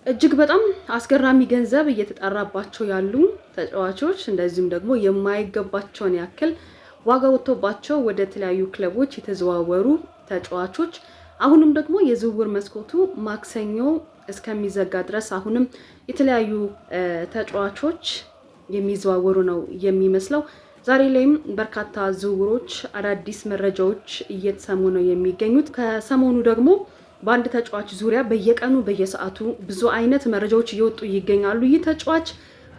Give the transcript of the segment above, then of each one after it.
እጅግ በጣም አስገራሚ ገንዘብ እየተጠራባቸው ያሉ ተጫዋቾች እንደዚሁም ደግሞ የማይገባቸውን ያክል ዋጋ ወጥቶባቸው ወደ ተለያዩ ክለቦች የተዘዋወሩ ተጫዋቾች አሁንም ደግሞ የዝውውር መስኮቱ ማክሰኞ እስከሚዘጋ ድረስ አሁንም የተለያዩ ተጫዋቾች የሚዘዋወሩ ነው የሚመስለው። ዛሬ ላይም በርካታ ዝውውሮች፣ አዳዲስ መረጃዎች እየተሰሙ ነው የሚገኙት። ከሰሞኑ ደግሞ በአንድ ተጫዋች ዙሪያ በየቀኑ በየሰዓቱ ብዙ አይነት መረጃዎች እየወጡ ይገኛሉ። ይህ ተጫዋች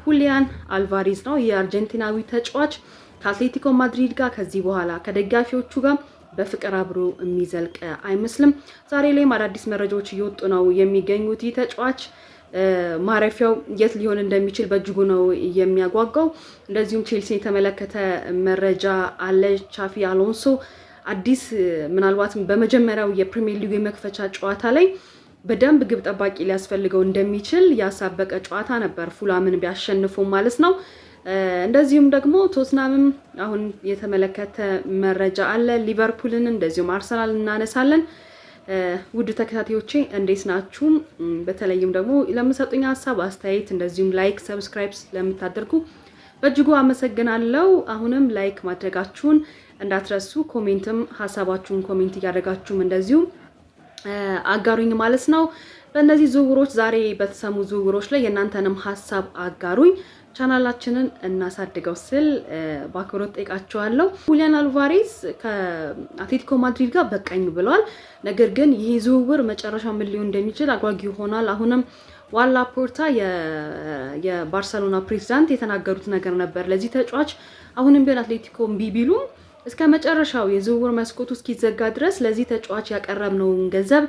ሁሊያን አልቫሬዝ ነው። የአርጀንቲናዊ ተጫዋች ከአትሌቲኮ ማድሪድ ጋር ከዚህ በኋላ ከደጋፊዎቹ ጋር በፍቅር አብሮ የሚዘልቅ አይመስልም። ዛሬ ላይም አዳዲስ መረጃዎች እየወጡ ነው የሚገኙት። ይህ ተጫዋች ማረፊያው የት ሊሆን እንደሚችል በእጅጉ ነው የሚያጓጓው። እንደዚሁም ቼልሲን የተመለከተ መረጃ አለ። ቻፊ አሎንሶ አዲስ ምናልባትም በመጀመሪያው የፕሪሚየር ሊግ የመክፈቻ ጨዋታ ላይ በደንብ ግብ ጠባቂ ሊያስፈልገው እንደሚችል ያሳበቀ ጨዋታ ነበር፣ ፉላምን ቢያሸንፉ ማለት ነው። እንደዚሁም ደግሞ ቶትናምም አሁን የተመለከተ መረጃ አለ። ሊቨርፑልን እንደዚሁም አርሰናል እናነሳለን። ውድ ተከታታዮቼ እንዴት ናችሁ? በተለይም ደግሞ ለምሰጡኝ ሀሳብ አስተያየት፣ እንደዚሁም like፣ subscribe ለምታደርጉ በእጅጉ አመሰግናለሁ። አሁንም like ማድረጋችሁን እንዳትረሱ፣ comment ም ሀሳባችሁን comment እያደረጋችሁም እንደዚሁ አጋሩኝ ማለት ነው። በእነዚህ ዝውውሮች ዛሬ በተሰሙ ዝውውሮች ላይ የእናንተንም ሀሳብ አጋሩኝ፣ ቻናላችንን እናሳድገው ስል በአክብሮት ጠይቃችኋለሁ። ሁሊያን አልቫሬዝ ከአትሌቲኮ ማድሪድ ጋር በቃኝ ብለዋል። ነገር ግን ይህ ዝውውር መጨረሻው ምን ሊሆን እንደሚችል አጓጊ ይሆናል። አሁንም ዋን ላፖርታ የባርሰሎና ፕሬዚዳንት የተናገሩት ነገር ነበር። ለዚህ ተጫዋች አሁንም ቢሆን አትሌቲኮ እምቢ ቢሉም እስከ መጨረሻው የዝውውር መስኮቱ እስኪዘጋ ድረስ ለዚህ ተጫዋች ያቀረብነውን ገንዘብ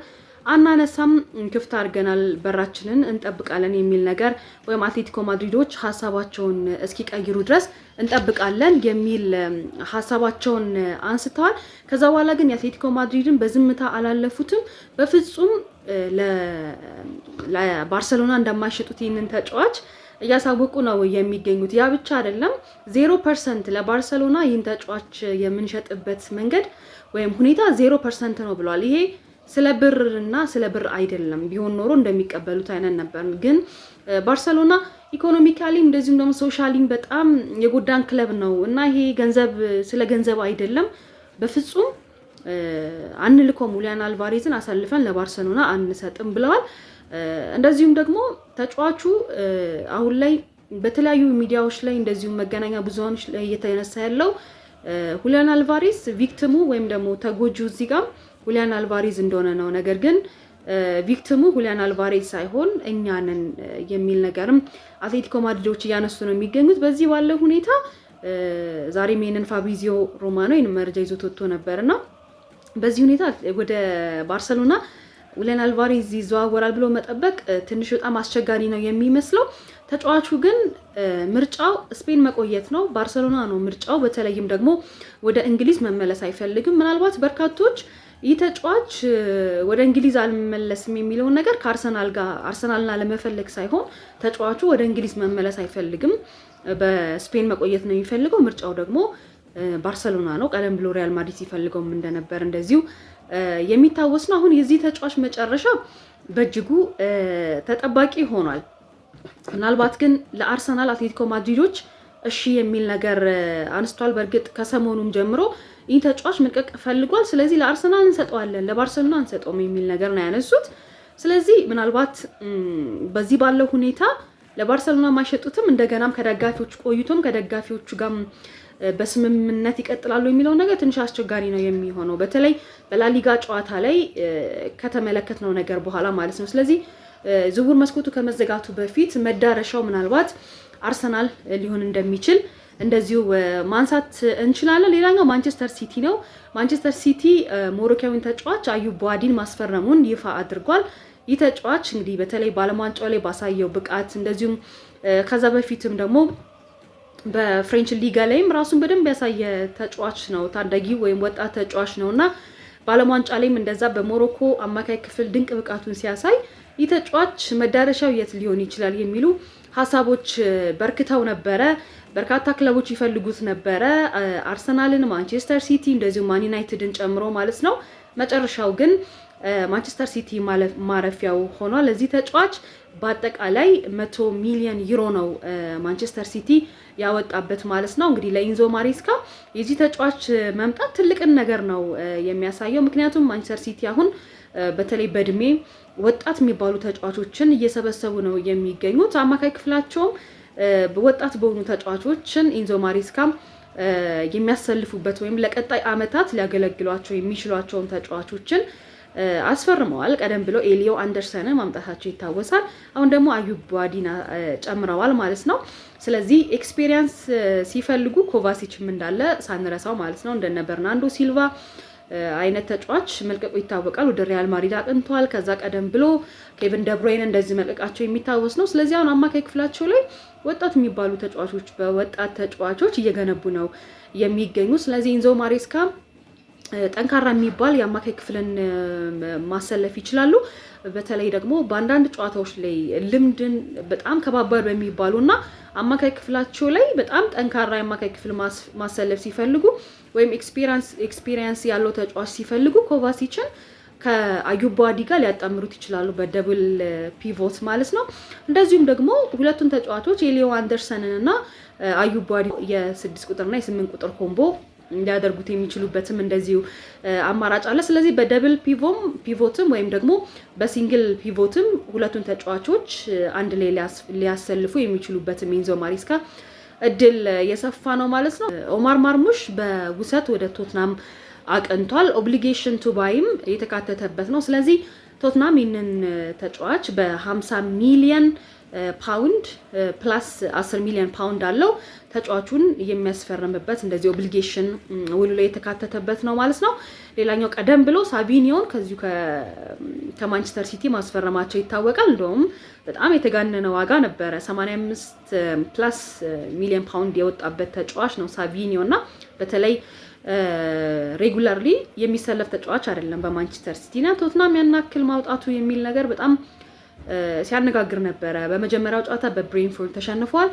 አናነሳም፣ ክፍት አድርገናል፣ በራችንን እንጠብቃለን የሚል ነገር ወይም አትሌቲኮ ማድሪዶች ሀሳባቸውን እስኪቀይሩ ድረስ እንጠብቃለን የሚል ሀሳባቸውን አንስተዋል። ከዛ በኋላ ግን የአትሌቲኮ ማድሪድን በዝምታ አላለፉትም። በፍጹም ለባርሰሎና እንደማይሸጡት ይህንን ተጫዋች እያሳወቁ ነው የሚገኙት። ያ ብቻ አይደለም፣ 0% ለባርሰሎና ይህን ተጫዋች የምንሸጥበት መንገድ ወይም ሁኔታ 0% ነው ብለዋል። ይሄ ስለ ብር እና ስለ ብር አይደለም። ቢሆን ኖሮ እንደሚቀበሉት አይነት ነበር። ግን ባርሰሎና economically ም እንደዚሁም ደግሞ socially ም በጣም የጎዳን ክለብ ነው እና ይሄ ገንዘብ ስለ ገንዘብ አይደለም፣ በፍጹም አንልኮም፣ ሁሊያን አልቫሬዝን አሳልፈን ለባርሰሎና አንሰጥም ብለዋል። እንደዚሁም ደግሞ ተጫዋቹ አሁን ላይ በተለያዩ ሚዲያዎች ላይ እንደዚሁም መገናኛ ብዙሃኖች ላይ እየተነሳ ያለው ሁሊያን አልቫሬዝ victim ኡ ወይም ደግሞ ተጎጂው እዚህ ጋር ሁሊያን አልቫሬዝ እንደሆነ ነው። ነገር ግን victim ኡ ሁሊያን አልቫሬዝ ሳይሆን እኛ ነን የሚል ነገርም አትሌቲኮ ማድሪዶች እያነሱ ነው የሚገኙት። በዚህ ባለው ሁኔታ ዛሬም ይህንን ፋብሪዚዮ ሮማኖ ይህን መረጃ ይዞት ወጥቶ ነበርና በዚህ ሁኔታ ወደ ባርሰሎና ሁሊያን አልቫሬዝ ይዘዋወራል ብሎ መጠበቅ ትንሽ በጣም አስቸጋሪ ነው የሚመስለው። ተጫዋቹ ግን ምርጫው ስፔን መቆየት ነው፣ ባርሰሎና ነው ምርጫው። በተለይም ደግሞ ወደ እንግሊዝ መመለስ አይፈልግም። ምናልባት በርካቶች ይህ ተጫዋች ወደ እንግሊዝ አልመለስም የሚለውን ነገር ከአርሰናል ጋር አርሰናልን አለመፈለግ ሳይሆን ተጫዋቹ ወደ እንግሊዝ መመለስ አይፈልግም፣ በስፔን መቆየት ነው የሚፈልገው። ምርጫው ደግሞ ባርሰሎና ነው። ቀደም ብሎ ሪያል ማድሪድ ሲፈልገውም እንደነበር እንደዚሁ የሚታወስ ነው። አሁን የዚህ ተጫዋች መጨረሻ በእጅጉ ተጠባቂ ሆኗል። ምናልባት ግን ለአርሰናል አትሌቲኮ ማድሪዶች እሺ የሚል ነገር አንስቷል። በእርግጥ ከሰሞኑም ጀምሮ ይህ ተጫዋች መልቀቅ ፈልጓል። ስለዚህ ለአርሰናል እንሰጠዋለን፣ ለባርሰሎና አንሰጠውም የሚል ነገር ነው ያነሱት። ስለዚህ ምናልባት በዚህ ባለው ሁኔታ ለባርሰሎና ማይሸጡትም እንደገናም ከደጋፊዎቹ ቆይቶም ከደጋፊዎቹ ጋር በስምምነት ይቀጥላሉ የሚለው ነገር ትንሽ አስቸጋሪ ነው የሚሆነው በተለይ በላሊጋ ጨዋታ ላይ ከተመለከትነው ነገር በኋላ ማለት ነው። ስለዚህ ዝውውር መስኮቱ ከመዘጋቱ በፊት መዳረሻው ምናልባት አርሰናል ሊሆን እንደሚችል እንደዚሁ ማንሳት እንችላለን። ሌላኛው ማንቸስተር ሲቲ ነው። ማንቸስተር ሲቲ ሞሮኪያዊን ተጫዋች አዩብ ቧዲን ማስፈረሙን ይፋ አድርጓል። ይህ ተጫዋች እንግዲህ በተለይ በዓለም ዋንጫው ላይ ባሳየው ብቃት እንደዚሁም ከዛ በፊትም ደግሞ በ French ሊጋ ላይም ራሱን በደንብ ያሳየ ተጫዋች ነው። ታዳጊ ወይም ወጣት ተጫዋች ነው እና በዓለም ዋንጫ ላይም እንደዛ በሞሮኮ አማካይ ክፍል ድንቅ ብቃቱን ሲያሳይ ይህ ተጫዋች መዳረሻው የት ሊሆን ይችላል የሚሉ ሀሳቦች በርክተው ነበረ። በርካታ ክለቦች ይፈልጉት ነበረ፣ አርሰናልን፣ ማንቸስተር ሲቲ እንደዚሁ ማን ዩናይትድን ጨምሮ ማለት ነው። መጨረሻው ግን ማንቸስተር ሲቲ ማረፊያው ሆኗል። ለዚህ ተጫዋች በአጠቃላይ 100 ሚሊዮን ዩሮ ነው ማንቸስተር ሲቲ ያወጣበት ማለት ነው። እንግዲህ ለኢንዞ ማሬስካ የዚህ ተጫዋች መምጣት ትልቅን ነገር ነው የሚያሳየው። ምክንያቱም ማንቸስተር ሲቲ አሁን በተለይ በእድሜ ወጣት የሚባሉ ተጫዋቾችን እየሰበሰቡ ነው የሚገኙት። አማካይ ክፍላቸውም ወጣት በሆኑ ተጫዋቾችን ኢንዞ ማሬስካ የሚያሰልፉበት ወይም ለቀጣይ ዓመታት ሊያገለግሏቸው የሚችሏቸውን ተጫዋቾችን አስፈርመዋል። ቀደም ብሎ ኤሊዮ አንደርሰንን ማምጣታቸው ይታወሳል። አሁን ደግሞ አዩብ ቡዋዲን ጨምረዋል ማለት ነው። ስለዚህ experience ሲፈልጉ ኮቫሲችም እንዳለ ሳንረሳው ማለት ነው። እንደነ በርናንዶ ሲልቫ አይነት ተጫዋች መልቀቁ ይታወቃል። ወደ ሪያል ማድሪድ አቅንተዋል። ከዛ ቀደም ብሎ ኬቪን ደብሮይን እንደዚህ መልቀቃቸው የሚታወስ ነው። ስለዚህ አሁን አማካይ ክፍላቸው ላይ ወጣት የሚባሉ ተጫዋቾች በወጣት ተጫዋቾች እየገነቡ ነው የሚገኙ። ስለዚህ ኢንዞ ማሬስካ ጠንካራ የሚባል የአማካይ ክፍልን ማሰለፍ ይችላሉ። በተለይ ደግሞ በአንዳንድ ጨዋታዎች ላይ ልምድን በጣም ከባባድ በሚባሉ እና አማካይ ክፍላቸው ላይ በጣም ጠንካራ የአማካይ ክፍል ማሰለፍ ሲፈልጉ ወይም experience ያለው ተጫዋች ሲፈልጉ ኮቫሲችን ከአዩብ ቡዋዲ ጋር ሊያጣምሩት ይችላሉ፣ በ double pivot ማለት ነው። እንደዚሁም ደግሞ ሁለቱን ተጫዋቾች ኤሊዮ አንደርሰንን እና አዩብ ቡዋዲ የ6 ቁጥርና የ8 ቁጥር combo ሊያደርጉት የሚችሉበትም እንደዚሁ አማራጭ አለ። ስለዚህ በ double pivot ም ወይም ደግሞ በ single pivot ም ሁለቱን ተጫዋቾች አንድ ላይ ሊያሰልፉ የሚችሉበትም ኢንዞ ማሪስካ እድል የሰፋ ነው ማለት ነው። ኦማር ማርሙሽ በውሰት ወደ ቶትናም አቅንቷል። Obligation to buy ም የተካተተበት ነው። ስለዚህ ቶትናም ይህንን ተጫዋች በ50 ሚሊየን ፓውንድ plus 10 ሚሊዮን ፓውንድ አለው ተጫዋቹን የሚያስፈርምበት እንደዚህ obligation ውሉ ላይ የተካተተበት ነው ማለት ነው። ሌላኛው ቀደም ብሎ ሳቪኒዮን ከዚሁ ከማንቸስተር ሲቲ ማስፈረማቸው ይታወቃል። እንደውም በጣም የተጋነነ ዋጋ ነበረ፣ 85 plus ሚሊዮን ፓውንድ የወጣበት ተጫዋች ነው ሳቪኒዮ። እና በተለይ regularly የሚሰለፍ ተጫዋች አይደለም በማንቸስተር ሲቲ። እና ቶትናም ያን ያክል ማውጣቱ የሚል ነገር በጣም ሲያነጋግር ነበረ። በመጀመሪያው ጨዋታ በብሬንፎርድ ተሸንፏል።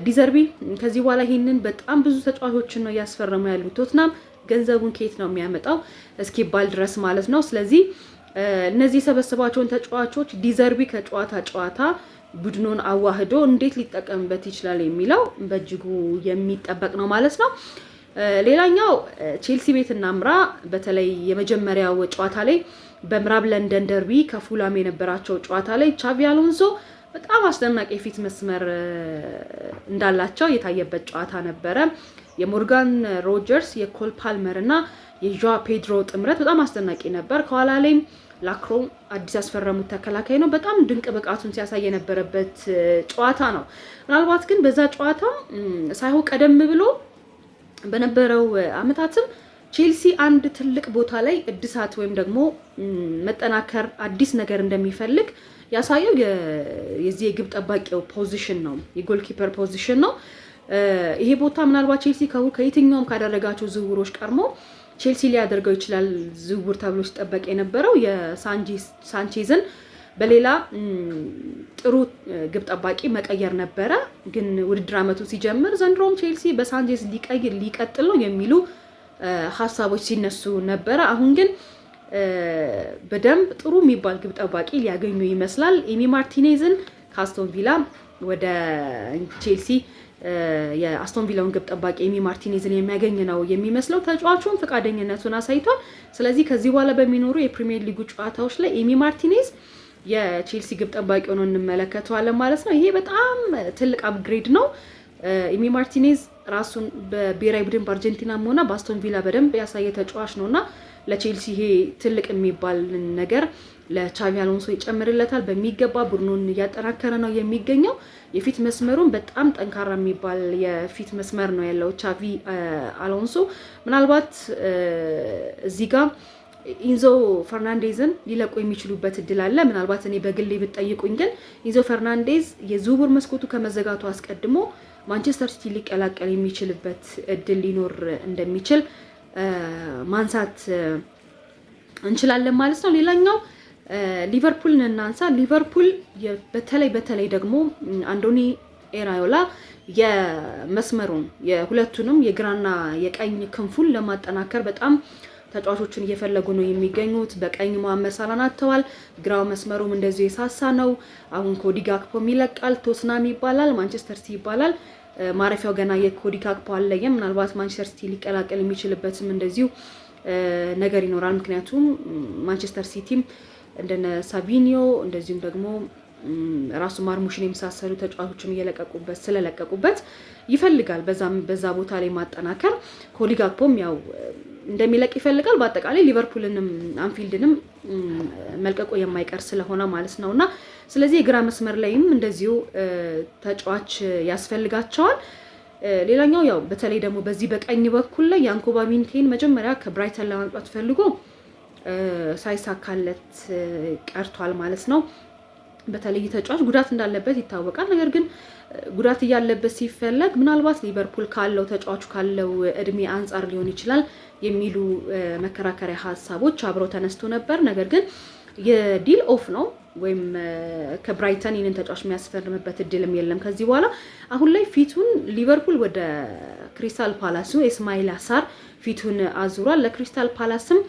ዲዘርቢ ከዚህ በኋላ ይህንን በጣም ብዙ ተጫዋቾችን ነው እያስፈረሙ ያሉት፣ ቶትናም ገንዘቡን ከየት ነው የሚያመጣው እስኪባል ድረስ ማለት ነው። ስለዚህ እነዚህ የሰበሰባቸውን ተጫዋቾች ዲዘርቢ ከጨዋታ ጨዋታ ቡድኑን አዋህዶ እንዴት ሊጠቀምበት ይችላል የሚለው በእጅጉ የሚጠበቅ ነው ማለት ነው። ሌላኛው ቼልሲ ቤት እናምራ። በተለይ የመጀመሪያው ጨዋታ ላይ በምዕራብ ለንደን ደርቢ ከፉላም የነበራቸው ጨዋታ ላይ ቻቪ አሎንሶ በጣም አስደናቂ የፊት መስመር እንዳላቸው የታየበት ጨዋታ ነበረ። የሞርጋን ሮጀርስ፣ የኮል ፓልመር እና የዣ ፔድሮ ጥምረት በጣም አስደናቂ ነበር። ከኋላ ላይም ላክሮ አዲስ ያስፈረሙት ተከላካይ ነው። በጣም ድንቅ ብቃቱን ሲያሳይ የነበረበት ጨዋታ ነው። ምናልባት ግን በዛ ጨዋታ ሳይሆን ቀደም ብሎ በነበረው አመታትም ቼልሲ አንድ ትልቅ ቦታ ላይ እድሳት ወይም ደግሞ መጠናከር፣ አዲስ ነገር እንደሚፈልግ ያሳየው የዚህ የግብ ጠባቂው position ነው፣ የ goalkeeper position ነው። ይሄ ቦታ ምናልባት ቼልሲ ከየትኛውም ካደረጋቸው ዝውውሮች ቀድሞ ቼልሲ ሊያደርገው ይችላል ዝውውር ተብሎ ሲጠበቅ የነበረው የሳንቼዝን በሌላ ጥሩ ግብ ጠባቂ መቀየር ነበረ። ግን ውድድር ዓመቱ ሲጀምር ዘንድሮም ቼልሲ በሳንቼዝ ሊቀይር ሊቀጥል ነው የሚሉ ሀሳቦች ሲነሱ ነበረ። አሁን ግን በደንብ ጥሩ የሚባል ግብ ጠባቂ ሊያገኙ ይመስላል። ኤሚ ማርቲኔዝን ከአስቶን ቪላ ወደ ቼልሲ የአስቶን ቪላውን ግብ ጠባቂ ኤሚ ማርቲኔዝን የሚያገኝ ነው የሚመስለው። ተጫዋቹም ፈቃደኝነቱን አሳይቷል። ስለዚህ ከዚህ በኋላ በሚኖሩ የፕሪሚየር ሊጉ ጨዋታዎች ላይ ኤሚ ማርቲኔዝ የቼልሲ ግብ ጠባቂ ሆኖ እንመለከተዋለን ማለት ነው። ይሄ በጣም ትልቅ upgrade ነው። ኤሚ ማርቲኔዝ ራሱን በብሔራዊ ቡድን በአርጀንቲናም ሆነ በአስቶን ቪላ በደንብ ያሳየ ተጫዋች ነው እና ለቼልሲ ይሄ ትልቅ የሚባል ነገር ለቻቪ አሎንሶ ይጨምርለታል። በሚገባ ቡድኑን እያጠናከረ ነው የሚገኘው። የፊት መስመሩን በጣም ጠንካራ የሚባል የፊት መስመር ነው ያለው ቻቪ አሎንሶ። ምናልባት እዚህ ጋር ኢንዞ ፈርናንዴዝን ሊለቁ የሚችሉበት እድል አለ። ምናልባት እኔ በግሌ ብትጠይቁኝ ግን ኢንዞ ፈርናንዴዝ የዝውውር መስኮቱ ከመዘጋቱ አስቀድሞ ማንቸስተር ሲቲ ሊቀላቀል የሚችልበት እድል ሊኖር እንደሚችል ማንሳት እንችላለን ማለት ነው። ሌላኛው ሊቨርፑልን እናንሳ። ሊቨርፑል በተለይ በተለይ ደግሞ አንዶኒ ኤራዮላ የመስመሩን የሁለቱንም የግራና የቀኝ ክንፉን ለማጠናከር በጣም ተጫዋቾችን እየፈለጉ ነው የሚገኙት። በቀኝ መሐመድ ሳላን አጥተዋል። ግራው መስመሩም እንደዚሁ የሳሳ ነው። አሁን ኮዲ ጋክፖም ይለቃል። ቶትናም ይባላል፣ ማንቸስተር ሲቲ ይባላል። ማረፊያው ገና የኮዲ ጋክፖ አልለየም። ምናልባት ማንቸስተር ሲቲ ሊቀላቀል የሚችልበትም እንደዚሁ ነገር ይኖራል። ምክንያቱም ማንቸስተር ሲቲም እንደነ ሳቪኒዮ እንደዚሁም ደግሞ ራሱ ማርሙሽን የመሳሰሉ ተጫዋቾችም እየለቀቁበት ስለለቀቁበት ይፈልጋል በዛ ቦታ ላይ ማጠናከር። ኮዲ ጋክፖም ያው እንደሚለቅ ይፈልጋል። በአጠቃላይ ሊቨርፑልንም አንፊልድንም መልቀቁ የማይቀር ስለሆነ ማለት ነው እና ስለዚህ የግራ መስመር ላይም እንደዚሁ ተጫዋች ያስፈልጋቸዋል። ሌላኛው ያው በተለይ ደግሞ በዚህ በቀኝ በኩል ላይ ያንኮባ ሚንቴን መጀመሪያ ከብራይተን ለማምጣት ፈልጎ ሳይሳካለት ቀርቷል ማለት ነው። በተለይ ተጫዋች ጉዳት እንዳለበት ይታወቃል። ነገር ግን ጉዳት እያለበት ሲፈለግ ምናልባት ሊቨርፑል ካለው ተጫዋቹ ካለው እድሜ አንጻር ሊሆን ይችላል የሚሉ መከራከሪያ ሀሳቦች አብረው ተነስቶ ነበር። ነገር ግን የ deal off ነው ወይም ከብራይተን ይህንን ተጫዋች የሚያስፈርምበት እድልም የለም ከዚህ በኋላ። አሁን ላይ ፊቱን ሊቨርፑል ወደ ክሪስታል ፓላሱ ኢስማኤል ሳር ፊቱን አዙሯል። ለክሪስታል ፓላስም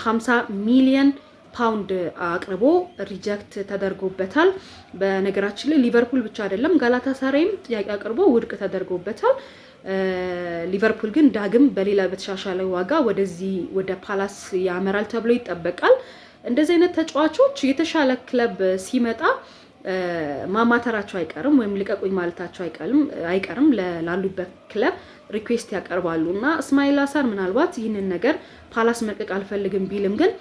50 ሚሊየን ፓውንድ አቅርቦ reject ተደርጎበታል። በነገራችን ላይ ሊቨርፑል ብቻ አይደለም፣ ጋላታሳራይም ጥያቄ አቅርቦ ውድቅ ተደርጎበታል። ሊቨርፑል ግን ዳግም በሌላ በተሻሻለ ዋጋ ወደዚህ ወደ ፓላስ ያመራል ተብሎ ይጠበቃል። እንደዚህ አይነት ተጫዋቾች የተሻለ ክለብ ሲመጣ ማማተራቸው አይቀርም ወይም ልቀቁኝ ማለታቸው አይቀርም። ላሉበት ክለብ request ያቀርባሉ እና እስማኤል ሳር ምናልባት ይህንን ነገር ፓላስ መልቀቅ አልፈልግም ቢልም ግን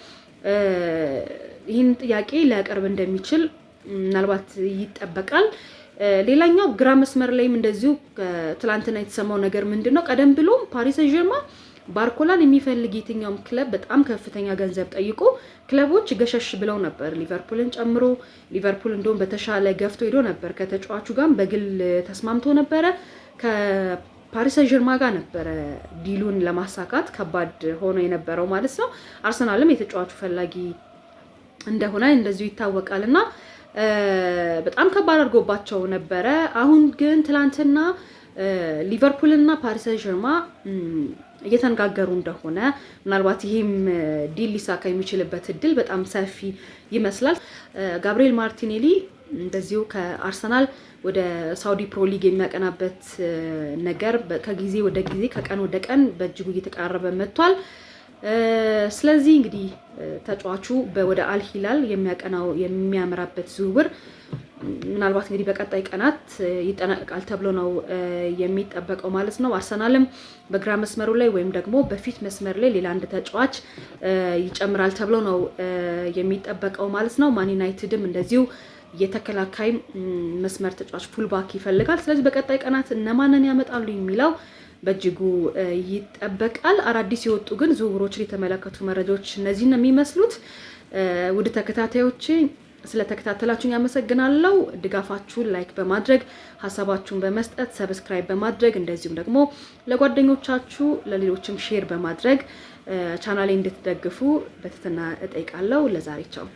ይህን ጥያቄ ሊያቀርብ እንደሚችል ምናልባት ይጠበቃል። ሌላኛው ግራ መስመር ላይም እንደዚሁ ትላንትና የተሰማው ነገር ምንድን ነው? ቀደም ብሎም ፓሪስ ሰን ዠርማ ባርኮላን የሚፈልግ የትኛውም ክለብ በጣም ከፍተኛ ገንዘብ ጠይቆ ክለቦች ገሸሽ ብለው ነበር፣ ሊቨርፑልን ጨምሮ። ሊቨርፑል እንደውም በተሻለ ገፍቶ ሄዶ ነበር፣ ከተጫዋቹ ጋርም በግል ተስማምቶ ነበረ። ከፓሪስ ሰን ዠርማ ጋር ነበረ deal ኡን ለማሳካት ከባድ ሆኖ የነበረው ማለት ነው። አርሰናልም የተጫዋቹ ፈላጊ እንደሆነ እንደዚሁ ይታወቃል እና በጣም ከባድ አድርጎባቸው ነበረ። አሁን ግን ትላንትና ሊቨርፑል እና ፓሪስ ሰን ዠርማ እየተነጋገሩ እንደሆነ ምናልባት ይህም deal ሊሳካ የሚችልበት እድል በጣም ሰፊ ይመስላል። ጋብሪኤል ማርቲኔሊ እንደዚሁ ከአርሰናል ወደ ሳውዲ ፕሮ ሊግ የሚያቀናበት ነገር ከጊዜ ወደ ጊዜ ከቀን ወደ ቀን በእጅጉ እየተቃረበ መጥቷል። ስለዚህ እንግዲህ ተጫዋቹ ወደ አልሂላል የሚያቀናው የሚያመራበት ዝውውር ምናልባት እንግዲህ በቀጣይ ቀናት ይጠናቀቃል ተብሎ ነው የሚጠበቀው ማለት ነው። አርሰናልም በግራ መስመሩ ላይ ወይም ደግሞ በፊት መስመር ላይ ሌላ አንድ ተጫዋች ይጨምራል ተብሎ ነው የሚጠበቀው ማለት ነው። ማን ዩናይትድም እንደዚሁ የተከላካይ መስመር ተጫዋች fullback ይፈልጋል። ስለዚህ በቀጣይ ቀናት እነማንን ያመጣሉ የሚለው በእጅጉ ይጠበቃል። አዳዲስ የወጡ ግን ዝውውሮችን የተመለከቱ መረጃዎች እነዚህን ነው የሚመስሉት። ውድ ተከታታዮች ስለተከታተላችሁን ያመሰግናለሁ። ድጋፋችሁን like በማድረግ ሀሳባችሁን በመስጠት subscribe በማድረግ እንደዚሁም ደግሞ ለጓደኞቻችሁ ለሌሎችም share በማድረግ ቻናሌ እንድትደግፉ በትህትና እጠይቃለሁ። ለዛሬ ቻው።